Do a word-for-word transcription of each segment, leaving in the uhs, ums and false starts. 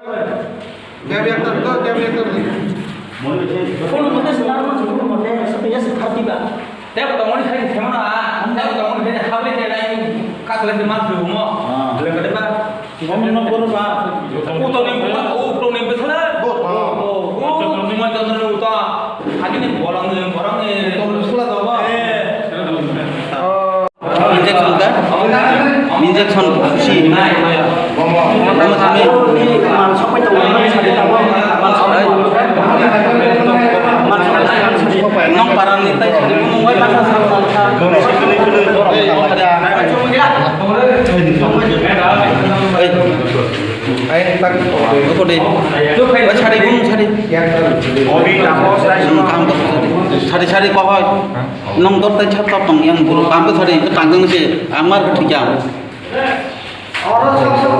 Dev reactor to, dev reactor. Kono mote se narwkna se, kono mote se, yes, thirty ba. Tebo tongmani hai se mano a, tebo tongmani hai se habri te lai, ka kala se ma phu mo. Ah. Le kade ba. Kono no kono ba. Uto ni, uto ni besala. Bo, bo. Oh, oh, oh, mo to no uto. Ani ni borang ni, borang ni. Uto ni besala to ba. Eh. Injection ka? Injection si. Tama sami. Nong parani tai sari mung wai masa sa. Ai, tak. Ko de. Wai sari gung sari. Obi tapos tai. Hmm, kam ko sari. Sari sari ko hoi. Nong dor tai chap chap tong yang buru kam ko sari ko tang tang se amar ko thik ya.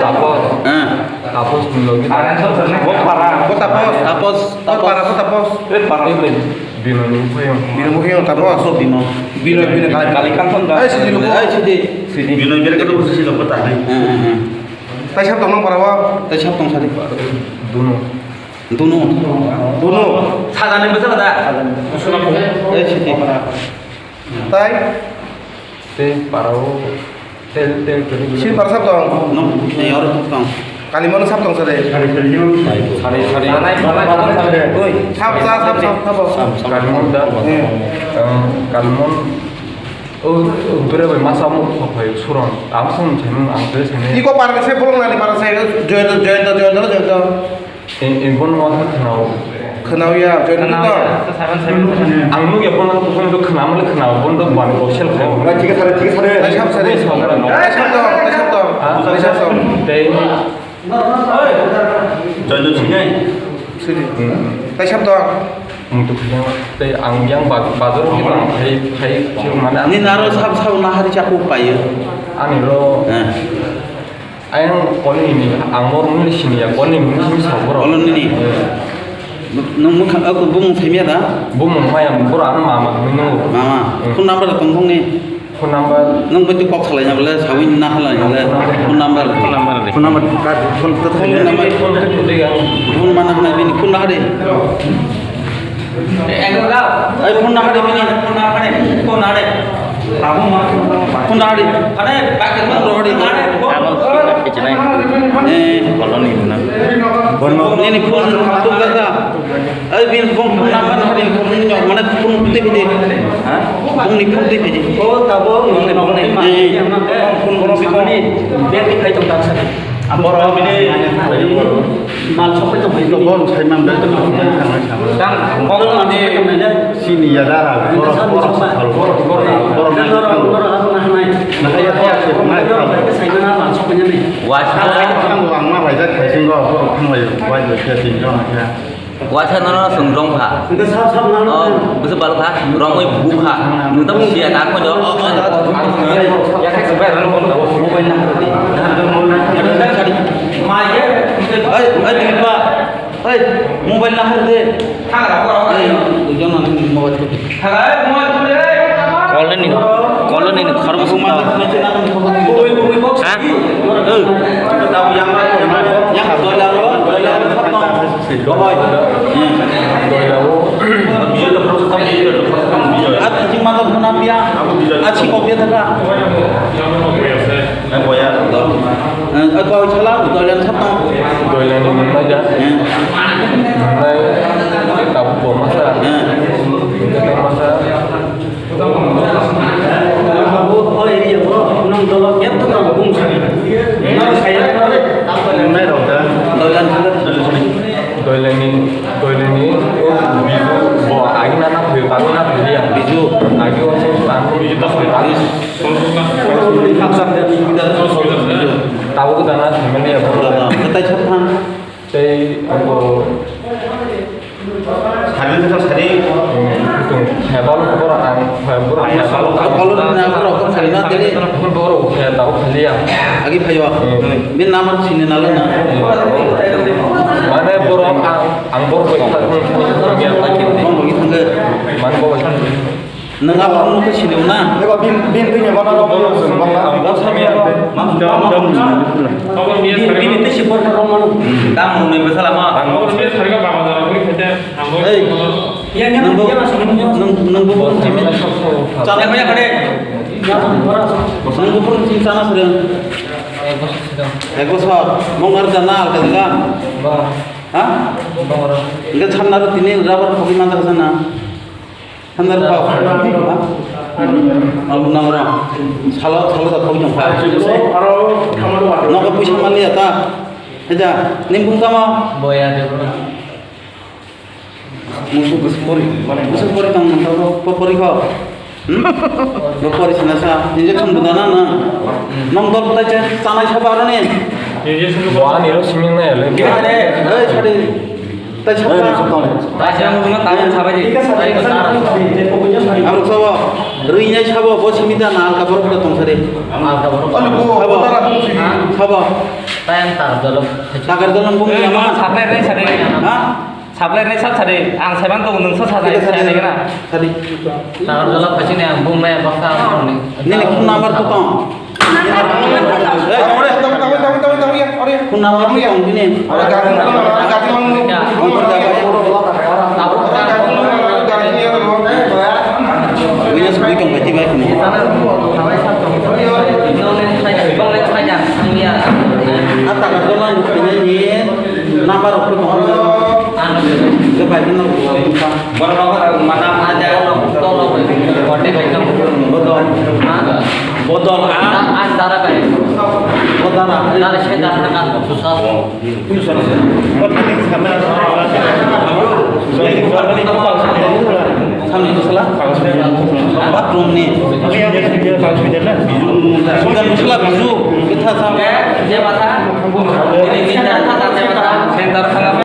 Tapos. Eh. Tapos ni logi. Bo para, bo tapos. Tapos, tapos. Para, bo tapos. Eh, para. Bino ni phayo. Bino phayo tapos. Bino. Bino, bino kali, kali kan tong da. Ai sidi. Ai sidi. Sidi. Bino bere ka to sidi lo pata hai. Eh, eh, eh. Tai sap tong nong para bo. Tai sap tong sari. Duno. Duno. Duno. Sajani bwsala da? Sajani. Eh, siti. Tai? Te parao tel, tel, tel. Sini para sab tong? No, eh, oro tong. Kalimon sab tong sare. Sari, sari. Oi, sab, sab, sab, sab, sab. Sab, sab. Kalimon da. Eh. Em, Kalimon. O, o, bere bai masa mo kok pai suron. Am sung chai mung ang bere chai. Iko para se bolong nani para se, join, join, join, join. In, in bon mo sa khnao. Khnao ya, join to. Ang nuk ya bon ko to khnao, male khnao, bon to ban ko sel khnao. Thik ase, thik ase. Tai sab sare. Tai sab to, tai sab to. Ah, tai sab to. Tei Join to sinai. Sudi. Hmm. Tai sab to. Mutu khujang tei ang yang ba-, bazar ni bang khai, khai, khai mane. Ni naro sab sab nahari chaku payo. Ani ro. Eh. Ayang koni ni, ang mor muni sini ya, koni muni sini sa boro. Kolo nini. Eh. Nung mukha, aku bung thaimya da? Bung maya boro ano mama muni nungo. Mama. Eh. Phone number tong bung ni. Phone number. Nung bai tu kok salai na bole, sawi na halai na bole. Phone number. Phone number. Phone number. Card, phone to phone number. Phone mana hana bini phone na hade. Ai phone na hade bini. Phone na hade. Phone na hade. Eh. Nini phone tu kaka. Ai, bini phone, phone number hari phone ni mane phone tei bidi. Ha? Phone ni phone tei bidi. Oh, tabo, phone ni, phone ni. Eh, phone, phone ni. Bag ni khai tong tak sa. Aboro bini mal sok tong bidi. Bor sai man da. Tang, bor ni. Sini ya dara. Bor, bor, bor, bor. Wasa. Ang ma bai jak khai sing go, bor thang lai, bai bai khe tin jona khe. Wasa nono swng jong pha. Hwnkhe sab sab nang. Oh, bwswk balo kha, romwi bu kha. Nwng tamo siya ta kho jo. Mobile na. Ai, ai, Dilip ba. Ai, mobile na har de. Ai, jono ni mobile. Colony, colony ni khoroksa. Ha? Yang doila ro, doila ro. Doila o. Ati jing ma phuna pia. Ati ko pia thaka. Eh, boya. Eh, koi sala, doilan sap tong. Doilan ni nai ja. Eh. Nai, tabu bo masa. Eh. Masa. Abo, o area o, nong dolo kep to tong bung sari. Nai rok da. Doilan sala. Doilani, doilani, o bizu, bo agi na na phi, tabu na phi ya. Bizu. Agi o so tabu bizu ta phi. Tabuk dana family ya. Dana, ketai sab thang. Tei abo sari, sari. Hebal bor ang, hebal. Hebal na bor ang sari na tele. Bor he tabuk khali ya. Agi phayo. Hmm. Bin namar sini nala na. Mane bor ang, ang bor bai thang thang ya lagi. Bong lagi thang. Man bor bai thang. Nwng abo wngkhe sini na? Eba bin, bin twi ni bana rok bolo se bana. Bini, bini twi si borok rok mano. Tamo ni bwsala ma. Hey, nwng bo, nwng, nwng bo borok simi chana. Nwng bo borok simi chana sere. Ek bosor, mong ar jana alka jaga. Ha? Enggak, sana tini rubber kopi mata sana. Handar pao. Ha? Alu nang ora. Salo, salo da pao jong pao. Nogo puisa mali ya ta. Eja, nimbung tama. Boya de bro. Musu kus pori. Musu pori tang nang tao, po pori ko. Hmm? Bo pori sana sa. Injection bu dana na. Nong dol tai cha, chanai sa ba ro ni. Injection bu ani ro siming na ya le. Hey, sari. Tai sokha. Tai sokha, tamo sabai di. Ang sabo, rwinai sabo, bo simi da na alka borok da tong sari. Alka borok. Sabo. Sabo. Tai ang tar dolo. Takar dolo bung lama. Sabai re, sabai re. Ha? Sabai re, sab sabai. Ang sabai to nung sa sabai, sabai na. Sari. Takar dolo pachine ang bung me baksa ni. Nini phone number to tong. Phone number tong bini. Buina sugui tong bai tibai kunu. Ata ka dolan ni number rok tong. Ke bai kunu. Borok rok mana mana. Bodol. Bodol, ah? Ah, ah, dara kai. Oh, dara. Dara se dara ka, susa. Samni sala? Bathroom ni. Sudan sala biju. Kita sa. Eh, dia mata. Ini kita kata dia mata. Center.